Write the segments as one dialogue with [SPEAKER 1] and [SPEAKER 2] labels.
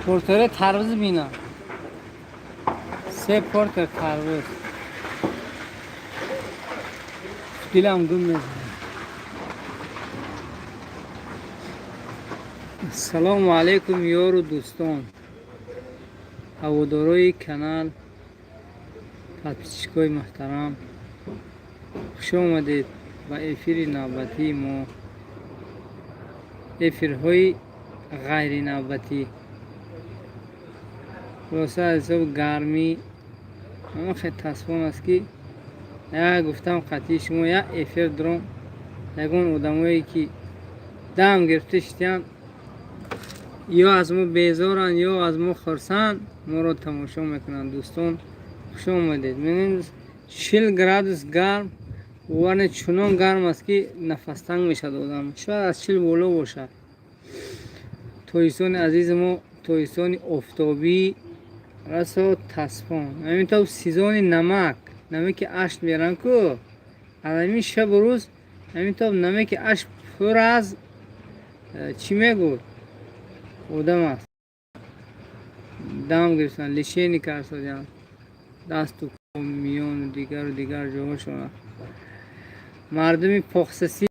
[SPEAKER 1] Портери тарбуз бина. Се портер тарбуз. Дилам гум мезанад. Ассалому алайкум, ёру дӯстон, ҳаводорои канал, подписчикои муҳтарам, хуш омадед ба эфири навбатии мо, эфирҳои ғайринавбатӣ. Хулоса, аз ҳисоби гармӣ ама хел тасфон аст, ки як гуфтам, қатъии шумо як эфир дорам. Ягон одамое ки дам гирифта шитиянд, ё аз мо безоранд, ё аз мо хурсанд, моро тамошо мекунанд. Дӯстон, хуш омадед. Мебинед, 40 градус гарм ване, чунон гарм аст, ки нафастанг мешавад одам. Шояд аз 40 боло бошад. Тоҷикистони азизи мо, Тоҷикистони офтобӣ, расо тасфон. Ҳамин тавр сезони намак, намаки Ашт меран ку, аз ҳамин шабу рӯз ҳамин тавр намаки Ашт пур аз чӣ мегӯд, одам аст. Дам гирифтан, лишение карсодиан, дасту миёну дигару дигар ҷоҳошона. Мардуми похсасӣ,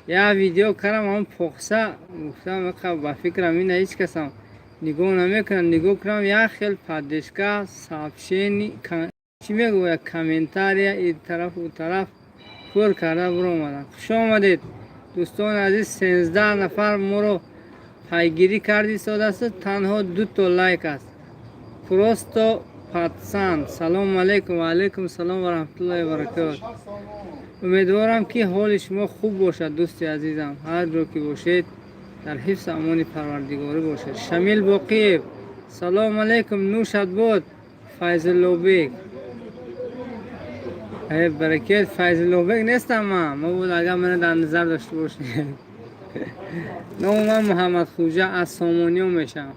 [SPEAKER 1] як видео кардам, ҳамн похса гуфтам, ба фикрам, ина ҳеҷ касам нигоҳ намекунам. Нигоҳ кунам, як хел поддержка, сообщение, чӣ мегӯя, комментария и тараф, у тараф пур карда биромадам. Хуш омадед, дӯстони азиз. 13 нафар моро пайгирӣ карди истодааст, танҳо дуто лайк аст. Просто пацан, салому алайкум. Ва алайкум салом ва раҳматуллоҳи ва баракот. Умедворам, ки ҳоли шумо хуб бошад, дӯсти азизам. Ҳар ҷо ки бошед, дар ҳифзу амони Парвардигорӣ бошед. Шамил Боқиев, салому алайкум. Нӯшат бод, Файзуллобек. Баракет, Файзуллобек нестам ман. Ма буд, агар мана дар назар дошта бошед. Номи ман Муҳаммадхуҷа, аз Сомониён мешавам.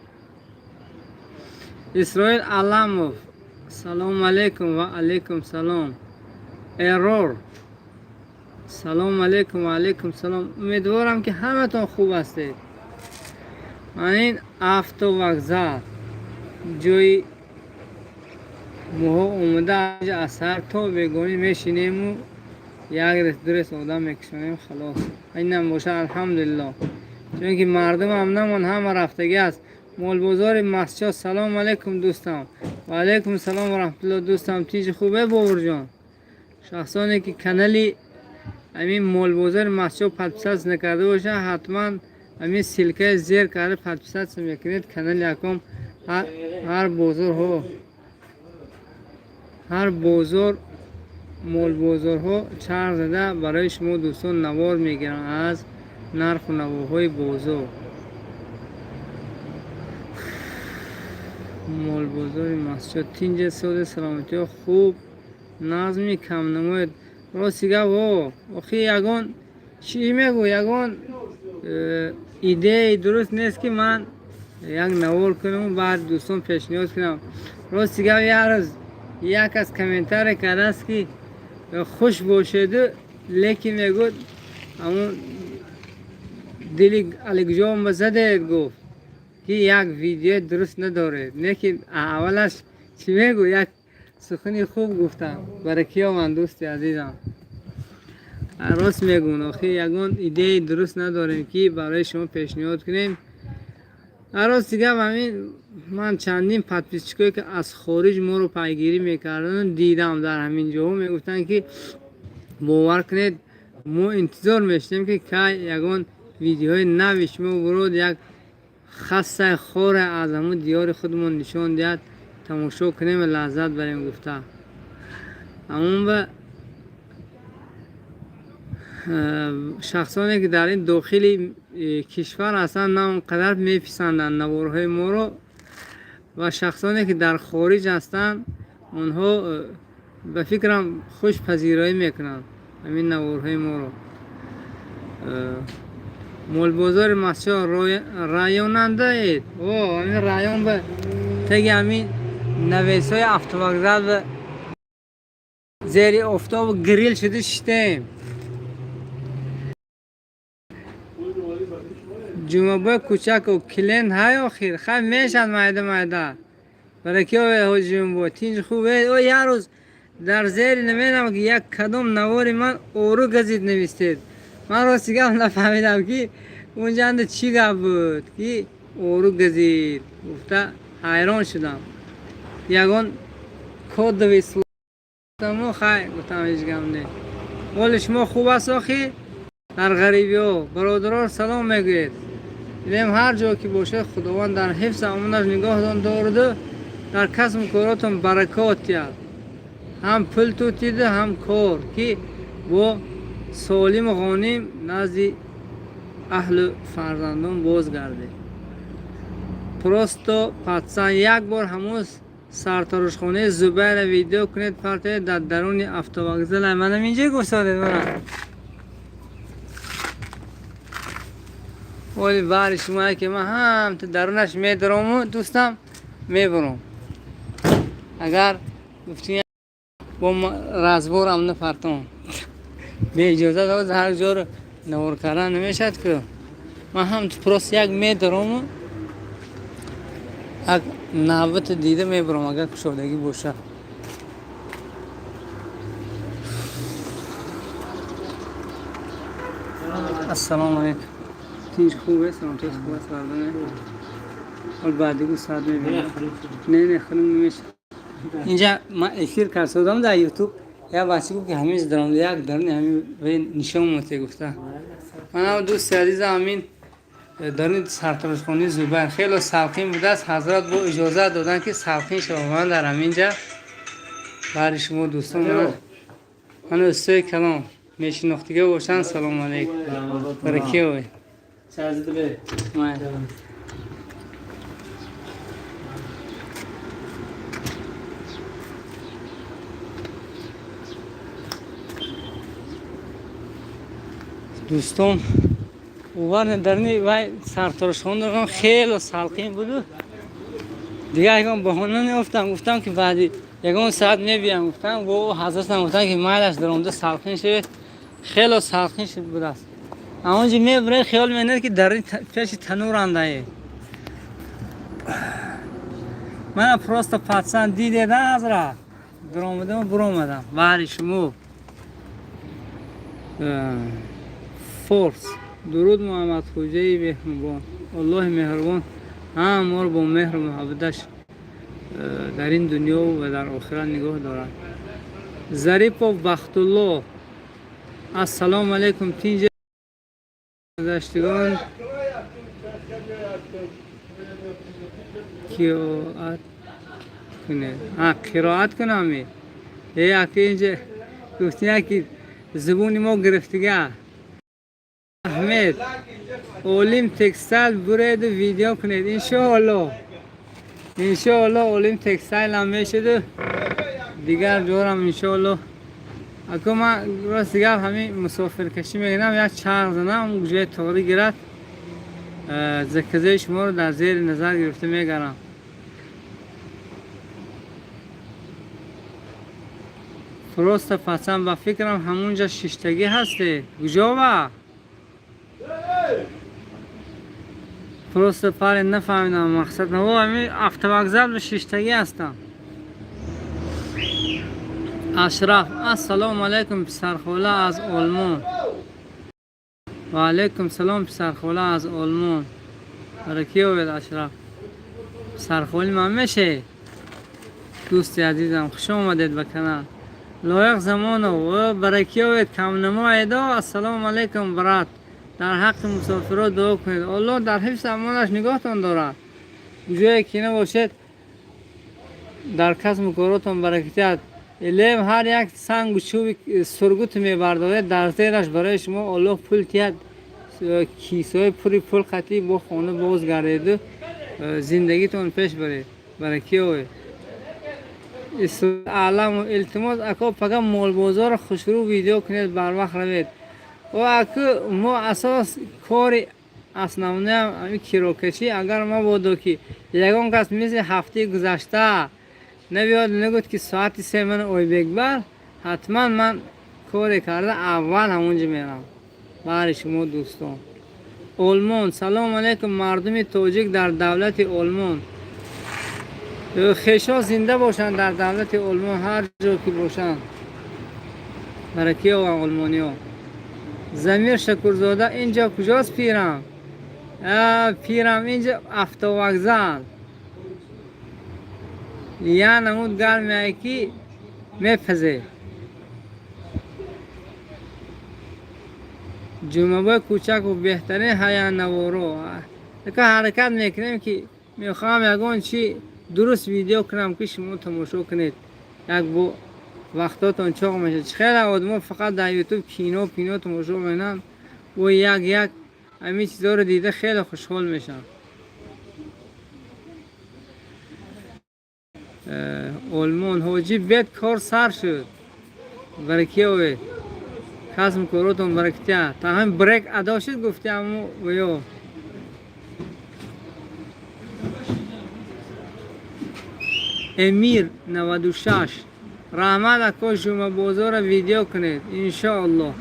[SPEAKER 1] Исроил Аламов, салому алайкум. Ва алайкум салом. Эррор, салому алайкум. Ва алайкум салом. Умедворам, ки ҳаматон хуб ҳастед. Ман ин автовокзал, ҷои моҳо омода, аз сар то бегонӣ мешинему як рес, ду рес одам мекушонем, халос. Инам бошад, алҳамдулилло, чунки мардумам намон, ҳама рафтагӣ аст. Молбозори Масчо, салому алайкум, дӯстам. Ва алайкум салом ва раҳматулло, дӯстам. Тинҷи хубе, Бобурҷон? Шахсоне ки канали ҳамин Молбозори Масчо подписаться накарда бошанд, ҳатман ҳамин ссылкаи зер карда подписаться мекунед канали яком. Ҳар бозорҳо, ҳар бозор, молбозорҳо чарх зада, барои шумо дӯстон навор мегиранд аз нарху навоҳои бозор. Молбозори Масчо. Тинҷа соде, саломатиҳо хуб, назми кам намоед. Рости гап, о охи, ягон чӣ мегӯ, ягон идеяи дуруст нест, ки ман як навор кунаму баъд дӯстон пешниҳод кунам. Рости гап, як рӯз як кас комментария кардааст, ки хуш бошеду, лекин мегӯд, ҳамун дили Аликҷон задед, гуфт, ки як видеои дуруст надоред. Лекин аввалаш, чӣ мегӯ, як сухани хуб гуфтам. Баракиёман, дӯсти азизам. Рост мегӯн, охи ягон идеяи дуруст надорем, ки барои шумо пешниҳод кунем. Рости гап, ҳамин ман чандин подписчикое, ки аз хориҷ моро пайгирӣ мекарданд, дидам, дар ҳамин ҷоҳо мегуфтанд, ки бовар кунед, мо интизор мешудем, ки кай ягон видеоҳои нави шумо бурод, як хасаи хоре аз ҳамун диёри худмон нишон диҳад, тамошо кунем ва лаззат барем, гуфта. Ҳамун ба шахсоне, ки дар ин дохили кишвар ҳастанд, на он қадар меписанданд наворҳои моро, ва шахсоне, ки дар хориҷ ҳастанд, онҳо ба фикрам хуш пазироӣ мекунанд ҳамин наворҳои моро. Молбозори Масчо районандаед? О, ҳамин район, ба теги ҳамин навесҳои автовокзал, ба зери офтобу гриль шуда шиштем. Ҷумъабой Кучаков клиент ҳай охир, хай мешад майда майда. Бараки овед, ҳоҷи Ҷумъабой, тинҷ хуб. О, як рӯз дар зери намедонам ки як кадом навори ман ору газид навистед. Ман рости гап нафаҳмидам, ки унҷанда чӣ гап буд, ки ору газид гуфта ҳайрон шудам. Ягон кодовый слово хай гуфтам, ҳеҷ гап не. Ҳоли шумо хуб аст охир? Дар ғарибиҳо бародарор салом мегӯед. Илем ҳар ҷо ки бошед, Худованд дар ҳифзу амонаш нигоҳтон дораду дар касбу коротон баракот диҳад. Ҳам пул тутиду, ҳам кор, ки бо солиму ғоним назди аҳлу фарзандон бозгардед. Просто пацан, як бор ҳамун сартарошхонаи Зубайра видео кунед, партоед, дар даруни автовокзала. Манам инҷа гуфтодед мана. Оли баҳри шумое ки ман ҳам ту дарунаш медарому, дӯстам, мебурам. Агар гуфтӣ бо разборам напартом. Беиҷозат ҳар ҷоро навор кардан намешавад ку. Ман ҳам просто як медарому, як навбата дида мебурам, агар кушодагӣ бошад. Ассалому алайкум. Тинҷ хубе? Саломатӣ хуб аст, бардоне? Ҳол баъдигу соат мебинам. Не, не, хунук намешавад. Инҷа ман эфир кардам дар Ютуб. Як бача гуфт, ки ҳамин даромада як даруни ҳамин нишон моте гуфта. Манам, дӯсти азизам, ҳамин даруни сартарошхонаи Зубайр хело салқин будааст. Ҳазрат бо иҷозат доданд, ки салқин шавам. Ман дар ҳаминҷа баҳри шумо дӯстон, мана устои калом мешинохтига бошанд. Салому алайкум. Баракӣ овед. Дӯстон, увар дарни вай сартарошхона хело салқин буду, дигар ягон баҳона неёфтам. Гуфтам, ки баъди ягон соат мебиям. Гуфтам, бо ҳазратам гуфтам, ки майлаш, даромада салқин шавед. Хело салқин шуд будааст. Амонҷи мебуред, хиёл менед, ки дар пеши танур андае. Мана просто пацан, дидеда, ҳазрат, дуромадаму буромадам баҳри шумо. Форс, дуруд, Муҳаммадхуҷаи меҳрубон. Аллоҳи меҳрубон ҳама моро бо меҳру муҳаббаташ дар ин дунё ва дар охират нигоҳ дорад. Зарипов Бахтулло, ассалому алайкум, тинҷ гузаштагон қироат кунед. Қироат кунам? Е, аки, инҷа гуфтия, ки зубони мо гирифтига. Аҳмед, Олим Текстайл буреду видео кунед. Иншоалло, иншоалло, Олим Текстайлам мешуду, дигар ҷорам иншоалло. Ако ман рости гап ҳамин мусофиркашӣ мегирам, як чарх занам, ҷои тоғрӣ гирад, заказаи шуморо дар зери назар гирифта мегарам. Просто пацан, ба фикрам, ҳамунҷа шиштагӣ ҳасте. Куҷова? Просто парень, нафаҳмидам мақсад. Наво ҳамин автовокзал ба шиштагӣ ҳастам. Ашраф, ассалому алайкум, писархола аз Олмон. Ва алайкум салом, писархола аз Олмон. Баракӣ овед, Ашраф. Писархоли ман меше, дӯсти азизам, хуш омадед ба канал. Лоиқ Замонов, баракӣ овед, камнамо эдо. Ассалому алайкум, брат, дар ҳаққи мусофирот дуо кунед. Аллоҳ дар ҳифзи амонаш нигоҳтон дорад. Ҷое ки набошед, дар касбу коротон баракатият. Илем ҳар як сангу чӯби сургуту мебардоред, дар зераш барои шумо Аллоҳ пул тиҳад. Кисаҳои пури пул қатъӣ бо хона боз гардеду зиндагитон пеш баред. Баракӣ овед. Аламу, илтимос, ако, пага молбозорро хушрӯ видео кунед, барвақт равед. О, аку, мо асос кори основноям ҳамин кирокашӣ. Агар мабодо ки ягон кас мисли ҳафтаи гузашта набиёд, нагӯд, ки соати 3 ман Ойбекбар, ҳатман ман коре карда аввал ҳамонҷо мерам баҳри шумо дӯстон. Олмон. Салом алейкум, мардуми тоҷик дар давлати Олмон. Хешо зинда бошанд дар давлати Олмон, ҳар ҷо ки бошанд. Баракиё ва олмониё. Замир Шакурзода, инҷо куҷост пирам? Пирам, инҷо автовокзал. Я намуд гармяе ки мепазе. Ҷумъабой Кӯчаков, беҳтарин ҳаяннаворо. Ака, ҳаракат мекунем, ки мехоҳам ягон чи дуруст видео кунам, ки шумо тамошо кунед. Як бо вақтотон чоқ мешавад. Хеле одамо фақат дар Ютуб кино пино тамошо мекунанд. Бо як як ҳамин чизҳоро дида хеле хушҳол мешаванд. Олмон, ҳоҷӣ бед кор сар шуд. Баракиёвед. Касм коротон баракитя. Та ҳамин брек адо шуд, гуфти аму ё. Эмир 96. Раҳмат, ако, Жумабозорро видео кунед. Иншоаллоҳ.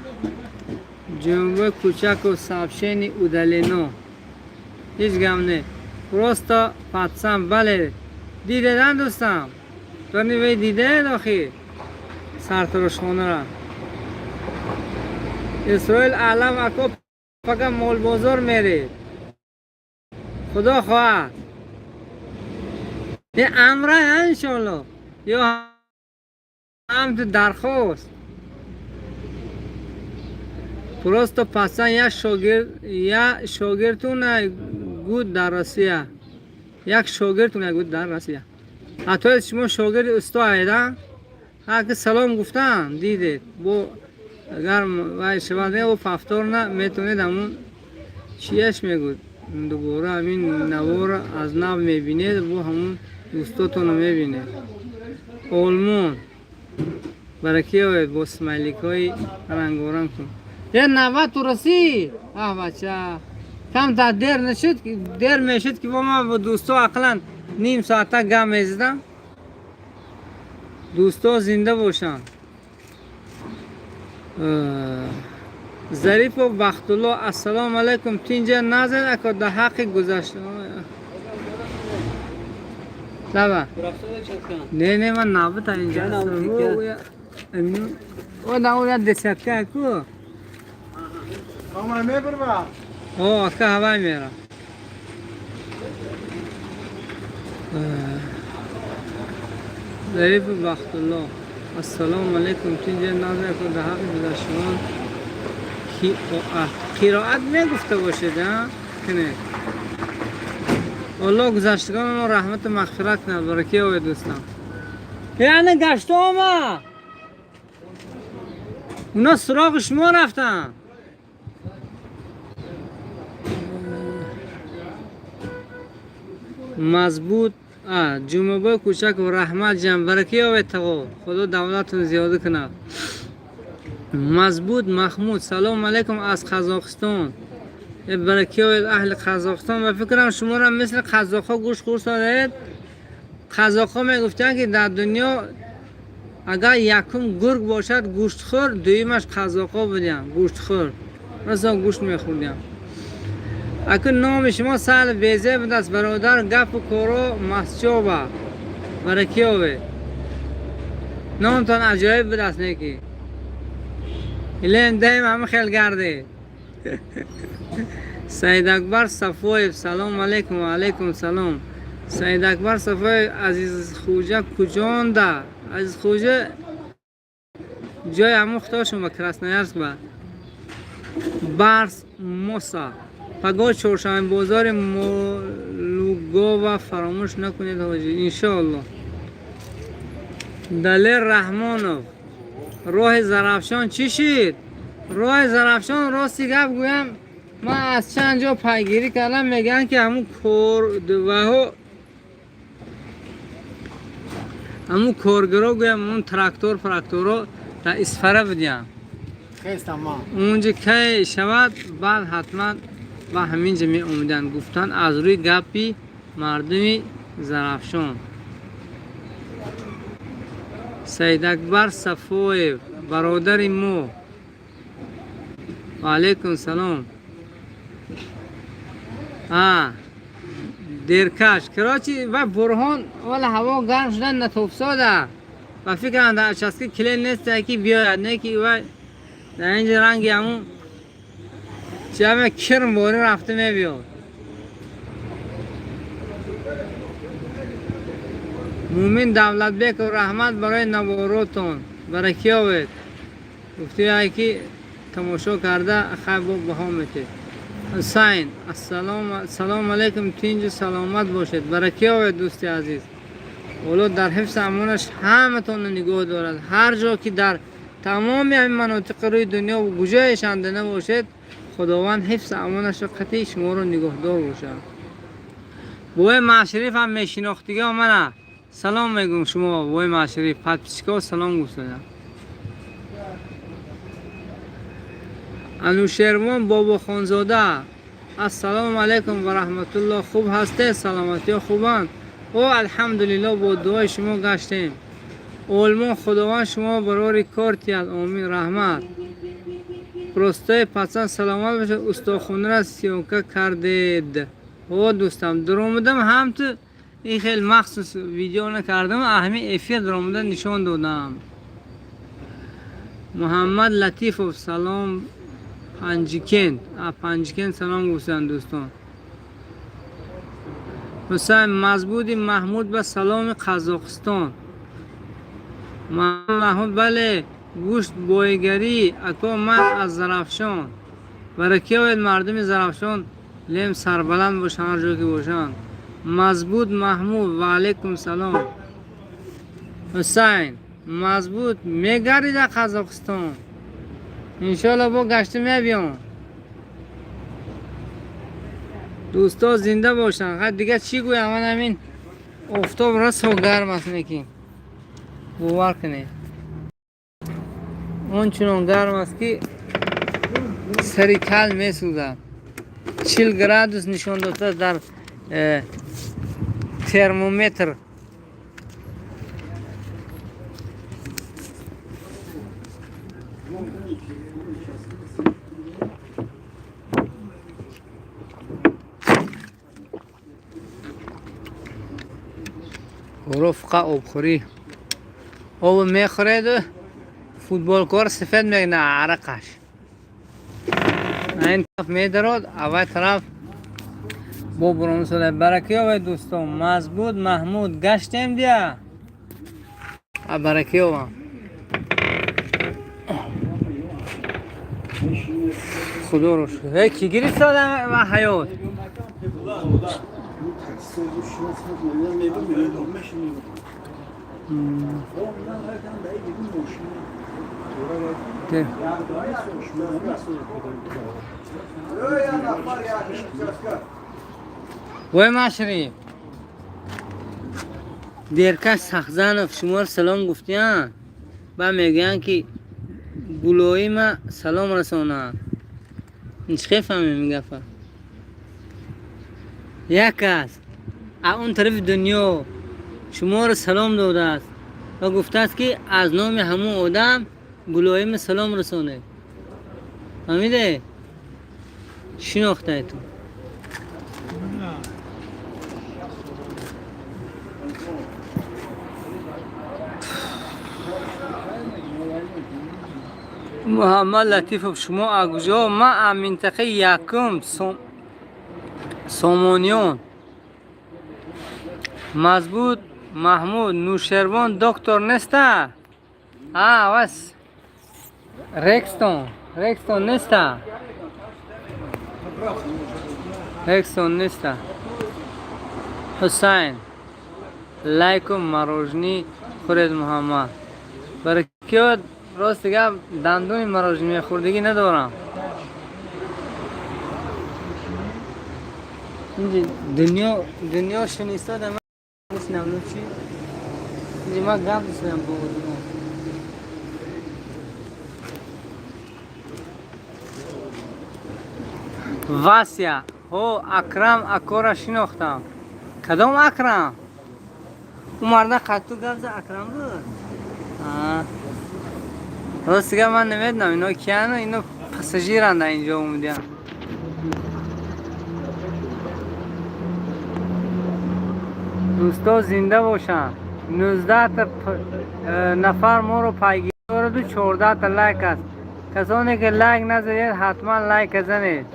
[SPEAKER 1] Ҷумъабой Кучаков, сообщение удалено. Ҳеҷ гап не. Просто пацан, бале. Дидедан дӯстам. Тони вей дидед охир. Сартарошхонара. Исроил Алам, ако, пага молбозор меред. Худо хоҳад. Ин амра иншоалло. Ё ҳам ту дархост. Просто пацан, я шогирдтуна гуд дар Россия. Як шогирдтуна гуд дар Россия. Ҳатто шумо шогирди усто ҳайда? Ҳа, ки салом гуфтан дидед. Бо агар вай шавад, бо повторно метавонед, ҳамун чияш мегӯд, дубора ҳамин наворо аз нав мебинед, бо ҳамун дӯстотонро мебинед. Олмон, баракиёвед бо смайликҳои рангоранг кун. Е, навбату расид. Аҳ, бача, камтар дер нашуд, дер мешуд, ки бо ман бо дӯсто ақлан ним соата гап мезадам. Дӯсто зинда бошанд. Зарипов Бахтулло, ассалому алайкум, тинҷа назад, ако, дар ҳаққи гузашта. Лаба. Не, не, ман набута инҷа. О, да, о, десятка ку.
[SPEAKER 2] Ама мебарва.
[SPEAKER 1] О, ака, ҳавай мера. Зарипов Бахтулло, ассалому алайкум, тинҷа назад, ако, дар ҳаққи гузаштагон қироат мегуфта бошед, а? Кунед. Аллоҳ гузаштагонро раҳмату мағфират кунад. Баракӣ овед, дӯстам. Яъне гашта омад. Уна суроғи шумо рафтанд. Мазбут Ҷумъабой Кӯчаков, раҳмат ҷам, баракӣ овед, тағо. Худо давлатон зиёда кунад. Мазбут Маҳмуд, салому алайкум аз Қазоқистон. Баракӣ овед, аҳли Қазоқистон. Ба фикрам, шуморо мисли қазоқҳо гӯшт хӯрсодаед. Қазоқҳо мегуфтанд, ки дар дунё агар якум гург бошад гӯштхӯр, дуюмаш қазоқҳо буданд гӯштхӯр. Расо гӯшт мехӯрдиям. Акун номи шумо сал безеб будааст, бародар, гапу коро масҷоба. Баракӣ овед. Номтон аҷоиб будааст, неки. Илем даим ҳама хел гардед. Саид Акбар Сафоев, салому алайкум, ва алайкум салом. Саид Акбар Сафоев, Азизхуҷа куҷонда? Азизхуҷа ҷои ҳамун худошон ба Красноярск ба. Барс Моса. Пагоҳ чоршанбе бозори Молугова фаромӯш накунед, ҳоҷӣ. Иншоаллоҳ. Далер Раҳмонов, роҳи Зарафшон чӣ шид? Роҳи Зарафшон, рости гап гӯям, ман аз чанд ҷо пайгирӣ кардам, мегӯянд, ки ҳамун корваҳо, ҳамун коргаро, гӯям, ҳамун трактор фракторо дар Исфара будиям. Унҷа кай шавад, баъд ҳатман ба ҳамин ҷо меомаданд, гуфтанд аз рӯи гапи мардуми Зарафшон. Саидакбар Сафоев, бародари мо. Ва алайкум салом. А деркаш, короче, ва Бурҳон вала ҳаво гарм шудан натофсода ва фикрам дар участка клиент нест, ки биёяд, не ки ва дар инҷа ранги ҳамун ҷамъ кирм бори рафта мебиёд. Мумин Давлатбеков, раҳмат барои наворотон, баракиёвед. Гуфтия ки тамошо карда хай бо баҳо метед. Ҳусайн, ассалому алайкум, тинҷу саломат бошед, баракиёвед, дӯсти азиз. Олло дар ҳифзи амонаш ҳаматонро нигоҳ дорад. Ҳар ҷо ки дар тамоми ҳамин манотиқи рӯи дунё куҷоешанда набошед, Худованд ҳифзи амонашро қатъи шуморо нигоҳдор бошад. Бобои Машриф ҳам мешинохтига мана салом мегӯм шумо, бобои Машриф, подписчикао салом гуфтадам. Анушервон Бобохонзода, ассалому алайкум ва раҳматуллоҳ, хуб ҳастед? Саломатиҳо хубанд? О, алҳамдулиллоҳ, бо дуои шумо гаштем. Олмон, Худованд шумо барори кор тиҳад, омин, раҳмат. Простой пацан, саломат бошед, устохонаро съёмка кардед? О, дӯстам, дуромадам, ҳамту ин хел махсус видео накардам, ҳамин эфир дуромада нишон додам. Муҳаммад Латифов, салом, Панҷикент, Панҷикент салом гуфтанд дӯстон. Ҳусайн Мазбуди Маҳмуд ба саломи Қазоқистон. Маҳмуд, бале, гӯшт боигарӣ ако, ман аз Зарафшон. Баракиёвед, мардуми Зарафшон лем сарбаланд бошанд ҳар ҷо ки бошанд. Мазбуд Маҳмуд, ва алайкум салом. Ҳусайн Мазбуд, мегарида Қазоқистон, иншоалло бо гашта мебиём. Дӯсто зинда бошанд. Ха, дига чӣ гӯям, ман ҳамин офтоб расо гарм аст, лекин бовар кунед, он чунон гарм аст, ки сари кал месӯзад. 40 градус нишон додааст дар термометр. Ҳуруф фақат обхӯрӣ, обу мехӯреду футболкор сафед мекунад арақаш, ин тараф медарод, аввай тараф бо буронсода. Баракиёве, дӯстон. Мазбуд Маҳмуд, гаштем дия, баракиёвам. Худоро шукр. Э, ки гирифтода ва ҳаёт? Вой, Машриф, Деркаш Сахзанов шуморо салом гуфтиянд ва мегӯянд, ки Гулоима салом расонанд. Чӣ фаҳмем ин гапа? Як аст а он тарафи дунё шуморо салом додааст ва гуфтааст, ки аз номи ҳамон одам Гулоима салом расонед. Фаҳмиде? Шинохтае ту? Муҳаммад Латифов, шумо аз куҷо? Ман аз минтақаи якум, Сомониён. Мазбуд Маҳмуд, Нушервон доктор неста? А вас Рекстон, Рекстон неста, Рекстон неста. Ҳусайн, лайку мороженое хӯред. Муҳаммад, баракиёт. Рости гап, дандони мороженое мехӯрдагӣ надорам. Инҷи дунё дунё шинистода, ман чи инҷи ман гап задам бо одамон. Вася, ҳо, Акрам акора шинохтам. Кадом Акрам? Ӯ марда қатту гап за, Акрам буд. Рости гап, ман намедонам ино кияну, ино пассажиранд, инҷо омудиянд. Дӯсто зинда бошанд. 19 нафар моро пайгирӣ дораду 14 лайк аст. Касоне ки лайк назадед, ҳатман лайк занед.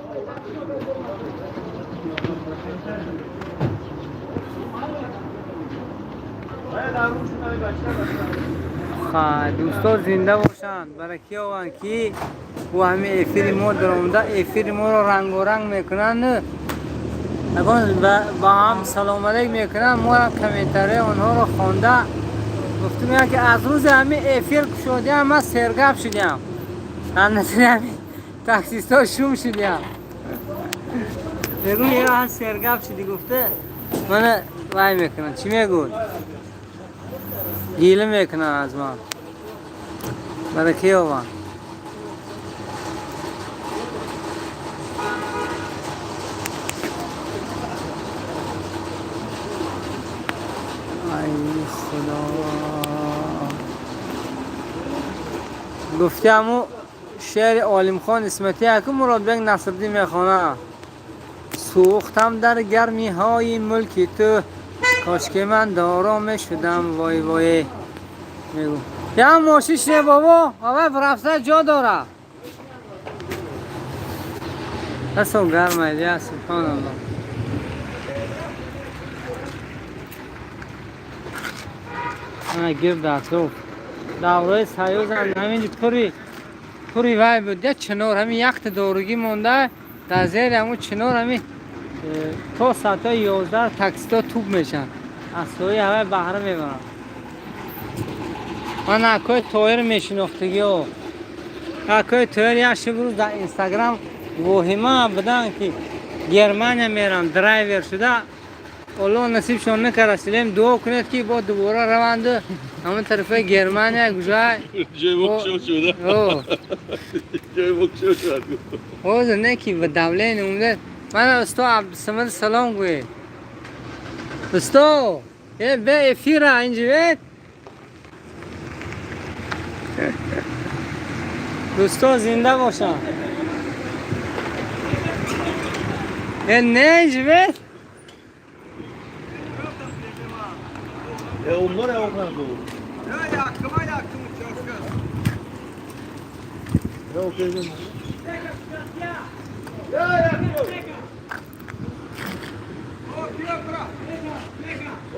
[SPEAKER 1] Дӯсто зинда бошанд, баракӣ ованд, ки бо ҳамин эфири мо даромада, эфири моро рангоранг мекунанд, ягон ба ҳам салом алейк мекунанд. Моам комментарияи онҳоро хонда гуфтум, ки аз рӯзи ҳамин эфир кушодиам, ман сергап шудиам, аз назари ҳамин таксистҳо шум шудиам. Мегӯм, ё сергап шудӣ, гуфта мана вай мекунанд, чӣ мегӯд, гила мекунанд аз ман. Баракӣ ёбанд. Ай худо, гуфтиаму шеъри Олимхон Исматӣ, аку Муродбек Насриддин мехонад: сӯхтам дар гармиҳои мулки ту, кошки ман доро мешудам, вой вой. Мегӯ, ям мошин шине, бобо, авай рафта ҷо дора. Расо гармайд, я субҳоналлоҳ. Ана гирд атроф давраи Союзам ҳамин пури пури вай буд, я чинор, ҳамин якта доругӣ монда дар зери ҳамун чинор. Ҳамин то соатҳои 11 таксиҳо туп мешаванд, аз сои ҳавай баҳра мебаранд. Ман акои Тоҳир мешинохтагио. Акои Тоҳир як шиб рӯз дар Инстаграм воҳима буданд, ки Германия мерам, драйвер шуда. Олло насибшон накард, расилем. Дуо кунед, ки бо дубора раванду ҳамон тарафаи Германия гужай.
[SPEAKER 3] Ҷои мокшо шуда. Ҷои мокшо шуда.
[SPEAKER 1] Ҳозир не, ки ба давление умда. Мана усто Абдусамад, салом гӯед. Усто, е бе эфира инҷивед. Дӯсто зинда бошанд. Е не, инҷивед.
[SPEAKER 3] E onlar ya onlar bu.
[SPEAKER 2] Ya yaktım yaktım uçakı.
[SPEAKER 3] Ya okey.
[SPEAKER 2] Ya yaktım.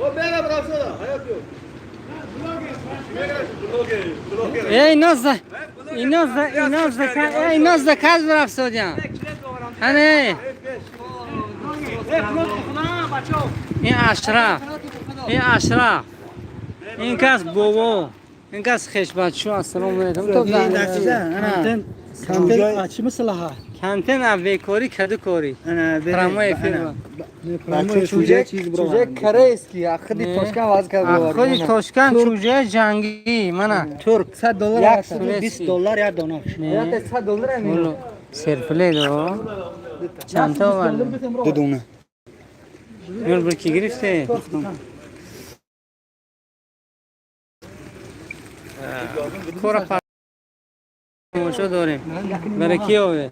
[SPEAKER 3] O bela bıraksana. Hayat yok.
[SPEAKER 1] Ey ноз, иноз, иноз, эй ноз, каз рафсодиям. Ане. Ин Ашраф, ин Ашраф, ин кас бобо, ин кас хешбачо. Ассалому алайкум.
[SPEAKER 2] Чӣ масъалаҳа?
[SPEAKER 1] Кантен бекорӣ каду корӣ. Прямой эфир.
[SPEAKER 2] Чӯҷа корейский, ахиди Тошкан ваз кард.
[SPEAKER 1] Худи Тошкан чӯҷаи ҷангӣ, мана.
[SPEAKER 2] Турк 100 доллар, 120 доллар як дона.
[SPEAKER 1] 100 доллар ами. Серфле до. Чанд то овард?
[SPEAKER 2] Ду дона.
[SPEAKER 1] Юр бир ки гирифте? Кора тамошо дорем. Баракӣ ове.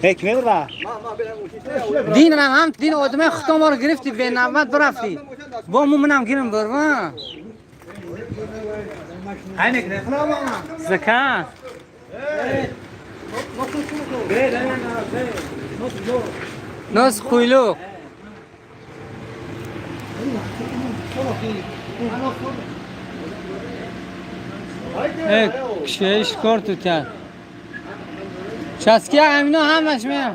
[SPEAKER 2] Ҳеч мебра.
[SPEAKER 1] Динам ҳам дин одамаи худто моро гирифти, бенавбат бирафтӣ. Бо му манам гирам бурва. Закат. Нос хуйлуқ. Э, кишвари шикор тутяд. Часки ҳамино ҳамаш меям.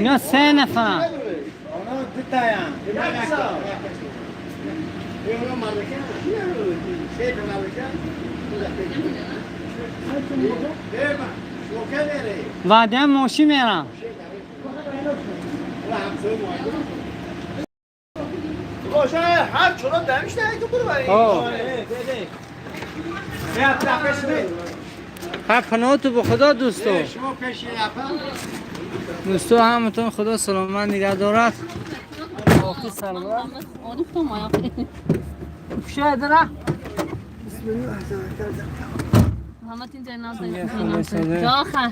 [SPEAKER 1] Ино се нафар. Баъдиам мошин мерам.
[SPEAKER 3] هر چرا دمش نه تو برو برای.
[SPEAKER 1] ҳа паноҳту ба Худо, дӯсто. Дӯсто, ҳаматон Худо саломат нигоҳ дорад. Боқӣ сарбаланд. Кушоядара?
[SPEAKER 4] Жоха.